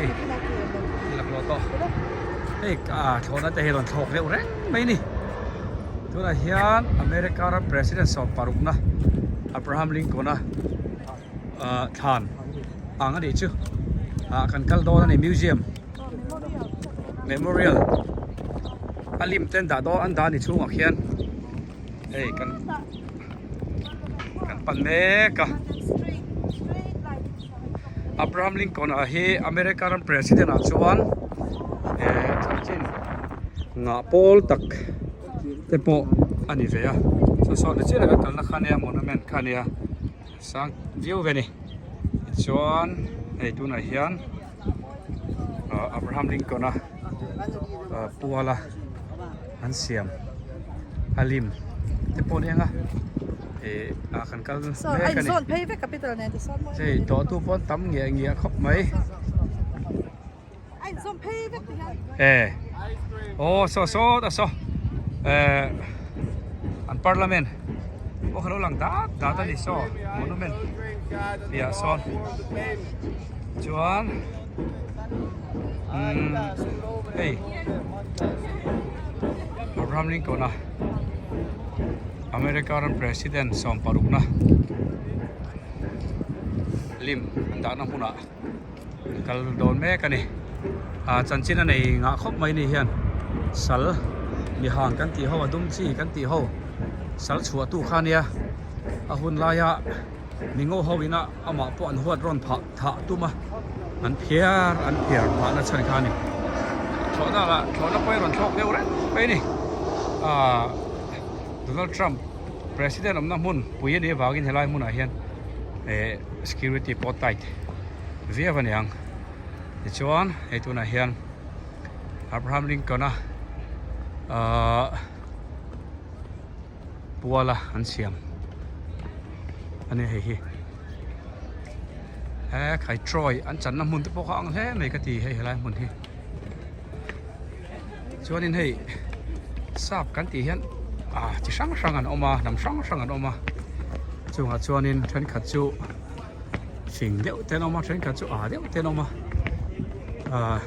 Hei laklawh tawh hei ah thlawhna te hi rawn thlawk deuh reng mai a ni tunah hian America ram president sawm parukna Abraham Lincoln a ah thlan ang a nih chu ah kan kal dawn a ni museum memorial a lim ten dah dawn an dah a ni chhungah khian hei kan kan pan mek a Abraham Lincoln a hi America ram president ah chuan eh chanchin ngah pawl tak te pawh a ni ve a saw saw ni chiah kan kalna kha nia monument kha nia sang viau ve a ni tichuan hei tunah hian ah Abraham Lincoln a ah puala an siam a lim te pawh a ni ang a ih ah kan kal mek a ni hei tawhtu pawh an tam ngiah ngiah khawp mai e aw saw sawt a saw eh an parliament pawh kha lo lang dat dat a ni saw monument piah sawn chuan umm hei Abraham Lincoln a America ram president sawm parukna lim an dahna hmunah kal dawn mek a ni ah chanchin a nei ngah khawp mai ni hian sal mi hang kan tih ho a dum chi kan tih ho sal chhuah tu kha ania a hun laia mi ngo ho ina amah pawh an huat rawn phah thah tum a an phiar an phiar phah na chhan kha a ni thlawhna lah thlawhna pawh hi a rawn thlawk deuh reng mai a ni ah Donald Trump president awmna hmun pui a nih avangin helai hmunah hian eh security pawh tight viau a ni ang tichuan hei tunah hian Abraham Lincoln a ahh puala an siam a ni hei hi he khai Troy an channa hmun te pawh kha ang hle mai ka ti hei helai hmun hi. Chuanin hei sap kan tih hian ah chi hrang hrang an awm a hnam hrang hrang an awm a chungah chuanin thenkhat chu fing deuh te an awm a thenkhat chu ah deuh te an awm a ah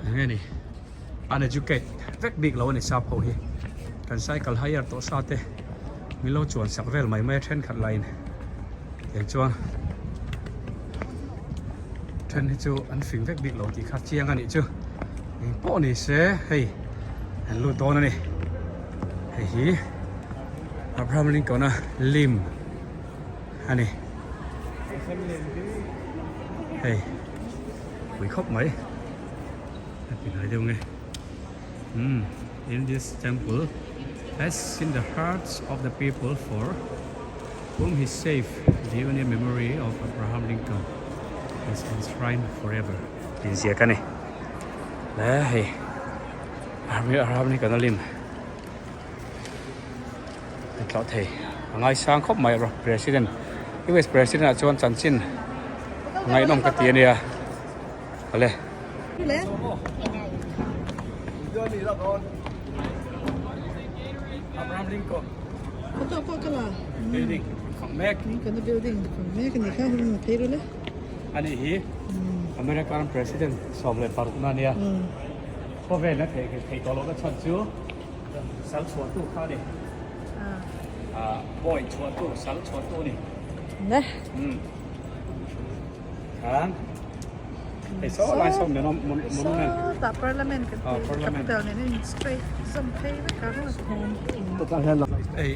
eng nge ni uneducate vek bik lo a ni sap ho hi kan cycle hire tawh sa te min lo chuan sak vel mai mai a thenkhat lah in tiang chuan. Then hi chu an fing vek bik lo tih kha chiang a nih chu eng pawh ni se hei an lut dawn a ni hei hi Abraham Lincoln a lim a ni hei pui khawp mai a ti hnai deuh nge umm in this temple has in the hearts of the people for Whom he saved the only memory of Abraham Lincoln is enshrined forever. Tih ziak a ni. Le hei Abraham Lincoln a lim a tlawh thei a ngaisang khawp mai rawh president US president ah chuan chanchin ngaihnawm ka ti a nia awle. Abraham Lincoln. Photo pawh ka la. Building fang mek. Kan building fang mek ani kha hun phei ru le. Ani hi American president 16 na nia. Khawvel na thei thei tawh lohna chhan chu sal chhuah tu kha ni. Ah boy chhuah tu sal chhuah tu ni. Ne. Khan Hei saw lai saw monument. Sawtah parliament kan ti capital nen a in straight zawm phei vek a Hei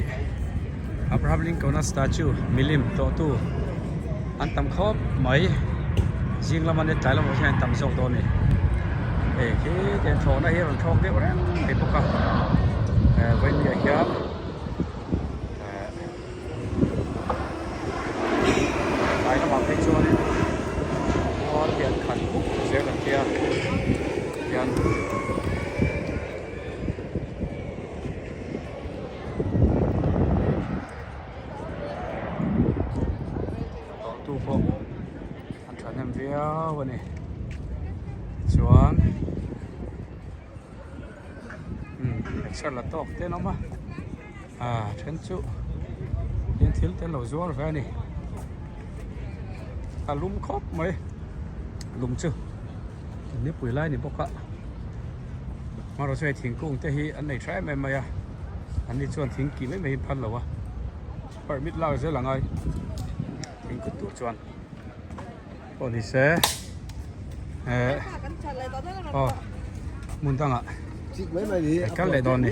Abraham Lincoln a statue milim tawh tu an tam khawp mai zing lama nia tlai lamah hian an tam zawk dawn a ni hei khi tiang thlawhna hi a rawn thlawk deuh reng mai bawk a vawiin ah hian. Tlai lamah phei chuanin mual hi an khat khuk zel ang tia hian tu pawh an thahnem viau a ni tichuan umm exer la tawk te an awm a. Ah then chu hian thil te an lo zuar ve a ni a lum khawp mai. Lung chu nipui lai ni bawk a hmanraw chu hei thingkung te hi an nei tha em em mai a an ni chuan thing kih mai mai hi an phal lo a permit lak zel a ngai thingkut tur chuan pawh ni se eh aw hmun dangah kal leh dawn ni.